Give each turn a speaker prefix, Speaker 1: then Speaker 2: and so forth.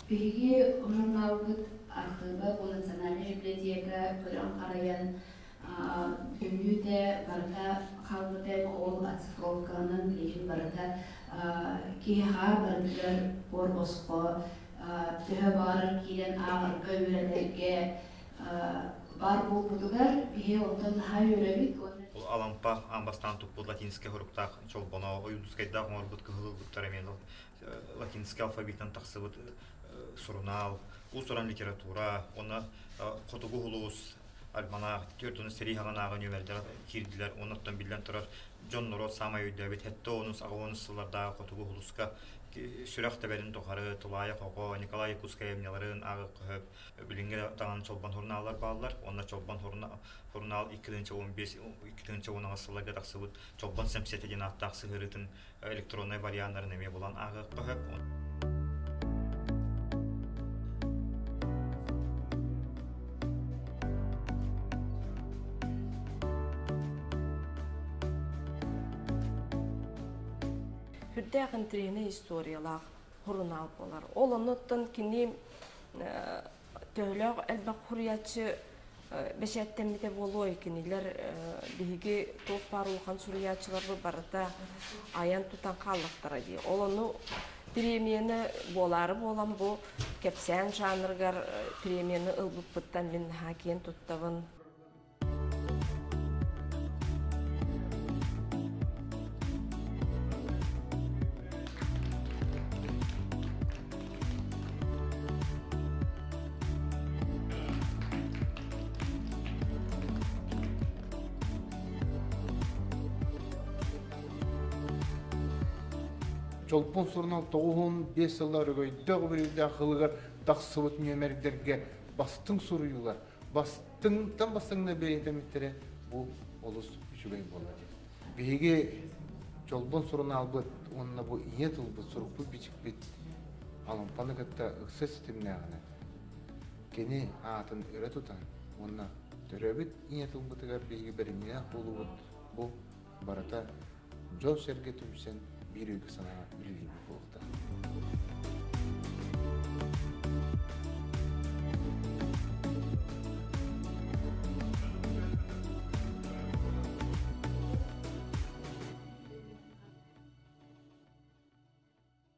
Speaker 1: Биһиги журналбыт архыыба бу национальнай библиотека көрөн-харайан бүтүннүүтэ барыта хаалбыта ол оцифровкаланан билигин барыта киһиэхэ барытыгар буор-босхо төһө баҕарар киирэн ааҕарга, үөрэтэргэ баар буолбутугар биһи онтон наһаа үөрэбит.
Speaker 2: Ол Алампа аан бастаан туппут латинскай суруктаах чолбоно Ойуунускайдаах оҥорбут кыһыл ылбыттар эмиэ латинскай алфавитынан тахсыбыт сурунаал, уус-уран литература, уонна хотугу улуус альманах 4 сэрии хаҕынааҕы нүөмэрдэр киирдилэр. Оннуттан биллэн турар, дьон норуот саамай өйдөөбүт сэттэ онус, аҕа онус сыллардааҕы хотугу улууска сүрэх тэбэрин тухары Тулаайах оҕо, Николай Якутскай айымньыларын ааҕыахха сөп. Билиҥҥи даҕаны Чолбон сурунааллар бааллар. Уонна Чолбон сурунаал 2015 2018 сылларга тахсыбыт Чолбон сэмсэтэ диэн ааттаах сыһыарыытын электроннай варианнарын эмиэ булан ааҕыахха сөп.
Speaker 3: Сүрдээх интэриэһинэй историялаах сурунаал буолар. Ол оннуттан кини төһөлөөх элбэх суруйааччы бэчээттэммитэ буолуой, кинилэр биһиги туох баар улахан суруйааччыларбыт барыта айан-тутан хааллахтара дии. Ол ону премияны буолаары буолан бу кэпсээн жанрыгар премияны ылбыппыттан мин наһаа киэн туттабын.
Speaker 4: Чолбон сурунаал 95 сыллар өрөгөйдөөх үбүлүйдээх сылыгар тахсыбыт нүөмэрдэргэ бастыҥ суруйуулар, бастыҥтан бастыҥна бэлиэтэммиттэрэ бу олус үчүгэй буолла диэн. Биһиги Чолбон сурунаалбыт уонна бу ийэ тылбыт, сурукпут-бичикпит Алампаны кытта ыкса ситимнээҕинэн кини аатын өрө тутан уонна төрөөбүт ийэ тылбытыгар биһиги бэримньилээх буолуубут бу барыта дьон-сэргэ түмсэн биир өйгө санаа үлэлиибит буолуохтаах.